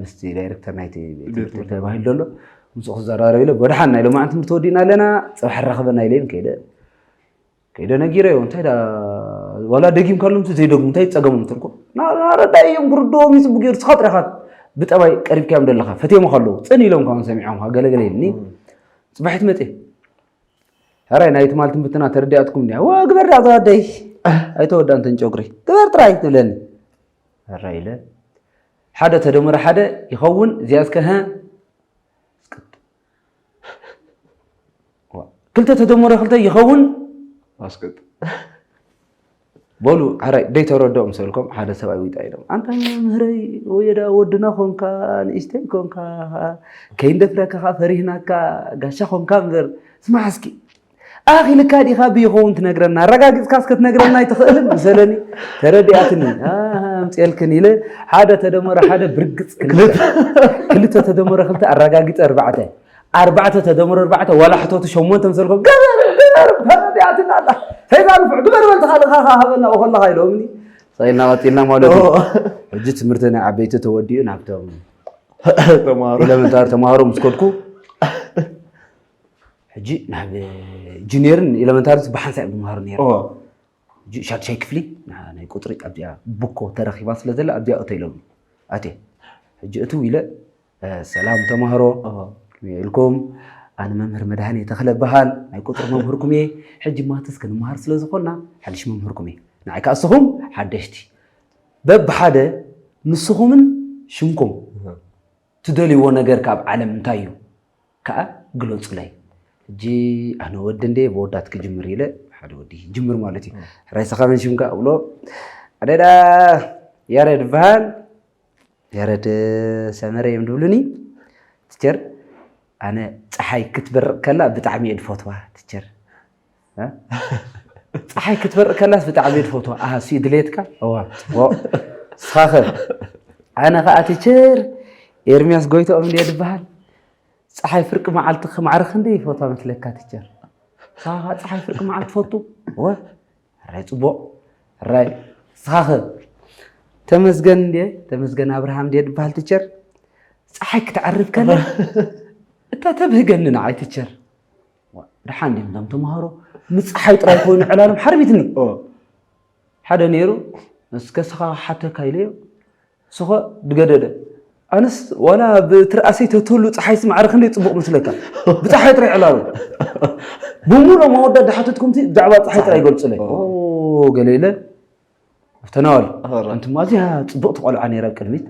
ምስቲ ዳይሬክተር ናይቲ ቤት ትምህርቲ ተባሂሉ ዘሎ ምስኡ ክዘራረብ ኢለ፣ "ወደሓን ናይ ሎማዓንቲ ትምህርቲ ወዲእና ኣለና፣ ጽባሕ ንራኸበና" ኢለዮም ከይደ። ከይደ ነጊረዮ፣ እንታይ ዳ ዋላ ደጊምካሎም ዘይደግሙ እንታይ ጸገሞም ትርኮ? ናረዳዮም ግርዶም ይጽቡ ገይሩ፣ ስኻ ጥራኻ ብጠባይ ቀሪብካዮም ደለኻ፣ ፈትዮም ከለዉ ጽን ኢሎም ካውን ሰሚዖም ገለገለ ኢልኒ። ጽባሒት መጤ፣ "ሕራይ ናይ ትማል ትንብትና ተረዲኣትኩም እንዲያ? ወ ግበር ዳ ተዋደይ፣ ኣይተወዳንተን ጨጉሪ፣ ግበር ጥራይ" ትብለኒ። ሕራይ ኢለ፣ ሓደ ተደመረ ሓደ ይኸውን፣ እዚኣ እስከ፣ "ሀ?" ክልተ ተደመረ ክልተ ይኸውን። ኣስቅጥ። በሉ፣ ሕራይ ደይ ተረድኦም ሰልኮም ሓደ ሰብኣይ ዊጣ ኢሎም፣ "ኣንታ መምህረይ፣ ወየዳ ወድና ኮንካ፣ ንእሽተይ ኮንካ፣ ከይንደፍረካ ኸዓ ፈሪህናካ፣ ጋሻ ኮንካ እምበር፣ ስማዕ እስኪ፣ ኣኺልካ ዲኻ ብይኸውን ትነግረና? ኣረጋጊጽካ እስከ ትነግረና ኣይትኽእልን?" ምሰለኒ ተረዲኣትኒ። "ኣሃ፣ ኣምጽኤልክን" ኢለ፣ ሓደ ተደመረ ሓደ ብርግጽ ክልተ። ክልተ ተደመረ ክልተ ኣረጋጊጸ ኣርባዕተ። ኣርባዕተ ተደመረ ኣርባዕተ ዋላ ሕቶቱ ሸሞንተ ምሰልኮ፣ "ግበር፣ ግበር፣ ተረዲኣትና ኣላ። ሰይጣን ንፉዕ፣ ግበር በል፣ ተኻልኻ ሃበና፣ ኦኸለኻ" ኢሎምኒ። ሰይልና ቀጺልና ማለት እዩ። ኦ። ሕጂ ትምህርቲ ናይ ዓበይቲ ተወዲኡ ናብቶም ተማሃሮ። ኤለመንታሪ ተማሃሮ ምስ ከድኩ፣ ሕጂ ናብ ጁኒየርን ኤለመንታርን ብሓንሳእ እዮም ዝመሃሩ ነይሮም። ኦ። ሕጂ ሻድሻይ ክፍሊ ና-፣ ናይ ቁጽሪ ኣብዚኣ ቡኮ ተረኺባ ስለ ዘላ ኣብዚኣ እቶ ኢሎም። ኣትየ። ሕጂ እትው ኢለ፣ "እ፣ ሰላም ተማሃሮ፣ ኦ። ከመይ ኢልኩም? ኣነ መምህር መድሃኔ ተኽለ እበሃል፣ ናይ ቁጽሪ መምህርኩም እየ። ሕጂ ማትስ ክንመሃር ስለ ዝኾንና ሓድሽ መምህርኩም እየ። ንዓይ ከኣ እስኹም ሓደሽቲ። በብሓደ ንስኹምን ሽምኩም እህ። ትደልይዎ ነገር ካብ ዓለም እንታይ እዩ? ከኣ ግለጹለይ። ሕጂ ኣነ ወዲ እንዴ ብወዳት ክጅምር" ኢለ፣ ሓደ ወዲ ጅምር ማለት እዩ። እህ። "ሕራይ ሰኻ መን ሽምካ?" እብሎ፣ "ኣደዳ ያሬድ እበሃል፣ ያሬድ ሰመረ እዮም ድብሉኒ። ቲቸር፣ ኣነ ጸሓይ ክትበርቕ ከላ ብጣዕሚ እየ ድፈትዋ ቲቸር። እ? ጸሓይ ክትበርቕ ከላስ ብጣዕሚ እየ ድፈትዋ። ኣሃ፣ እሱ እዩ ድሌትካ?" "እዋ፣ ጽቡቕ። ንስኻኸ?" "ኣነ ኸኣ ቲቸር ኤርምያስ ጎይትኦም እንድየ ድበሃል። ጸሓይ ፍርቂ መዓልቲ ማዕረ ክንደይ ይፈትዋ መስለካ ቲቸር?" "ንስኻ ኸኣ ጸሓይ ፍርቂ መዓልቲ ትፈቱ?" "እወ። ሕራይ ጽቡቕ። ሕራይ ንስኻኸ?" "ተመስገን እንድየ፣ ተመስገን ኣብርሃም እንድየ ድበሃል ቲቸር። ጸሓይ ክትዓርብ ከላ እታ ተብህገኒ ንዓይ ቲቸር።" ዋ፣ ደሓን ድዮም እዞም ተምሃሮ? ንጸሓይ ጥራይ ኮይኑ ዕላሎም ሓርቢትኒ። ኦ። ሓደ ነይሩ፣ "እስከ ስኻ ሓተካ" ኢለዮ። ስኸ ድገደደ። ኣነስ ዋላ ብትርኣሰይ ተትህሉ ጸሓይስ ማዕረ ክንደይ ጽቡቕ መስለካ። ብጸሓይ ጥራይ ዕላሉ። ብምሉኦም ኣወዳት ድሓተትኩምሲ ብዛዕባ ጸሓይ ጥራይ ጸሓይ። ይገልጹለይ። ኦ። ኦ፣ ገለ ኢለ። ኣፍተናዋል። ኣረ። ኣንቱም ኣዝያ ጽብቕቲ ቆልዓ ነይራ ኣብ ቅድሚት።